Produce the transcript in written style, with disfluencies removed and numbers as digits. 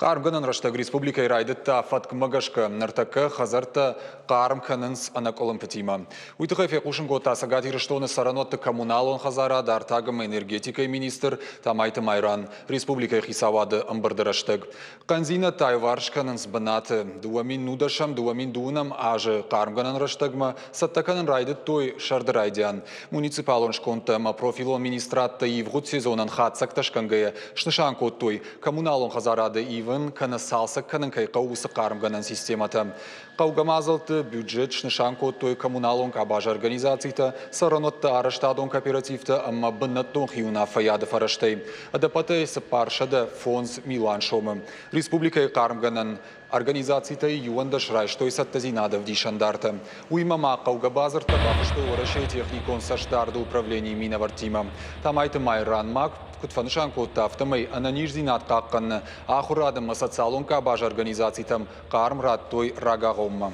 Хъармгӕнӕн рӕстӕг республикӕйы райдыдта фӕткмӕ гӕсгӕ. Ныртӕккӕ хӕдзӕрттӕ хъарм кӕнынц ӕнӕкъуылымпытимӕ. Уый тыххӕй фехъусын кодта Цӕгат Ирыстоны цӕрӕнуӕтты коммуналон хӕдзарад, артаг ӕмӕ энергетикӕйы министр Тамайты Майран республикӕйы хицауады ӕмбырды рӕстӕг. Хъӕндзинӕдтӕ аиуварс кӕнынц бынаты. 2010 2002 азы хъармгӕнӕн рӕстӕгмӕ цӕттӕ кӕнын райдыдтой сӕрды райдиан. Муниципалон скондтӕ ӕмӕ профилон министрадтӕ ивгъуыд сезонӕн хатдзӕгтӕ скӕнгӕйӕ снысан кодтой, коммуналон хӕдзарады ивын кӕнӕ цалцӕг кӕнын кӕй хъӕуы, уыцы хъармгӕнӕн системӕтӕ. Хъӕугӕ мадзӕлтты бюджет снысан кодтой коммуналон къабазы организацитӕ, цӕрӕнуӕтты арӕзтадон кооперативтӕ ӕмӕ бынӕттон хиуынаффӕйады фӕрӕзтӕй. Ӕдӕппӕтӕй 405 милуан сомы. Республикӕйы хъармгӕнӕн Организацитӕй 11 райстой цӕттӕдзинады ӕвдисӕндартӕ. Уыимӕ ма хъӕугӕ бадзырдтӕ бафыстой Уӕрӕсейы техникон цӕстдарды управленийы минӕвӕрттимӕ. Тамайты Майран ма куыд фӕнысан кодта, афтӕмӕй ӕнӕниздзинад хъахъхъӕныны, ахуырад ӕмӕ социалон къабазы организацитӕм хъарм радтой рагагъоммӕ.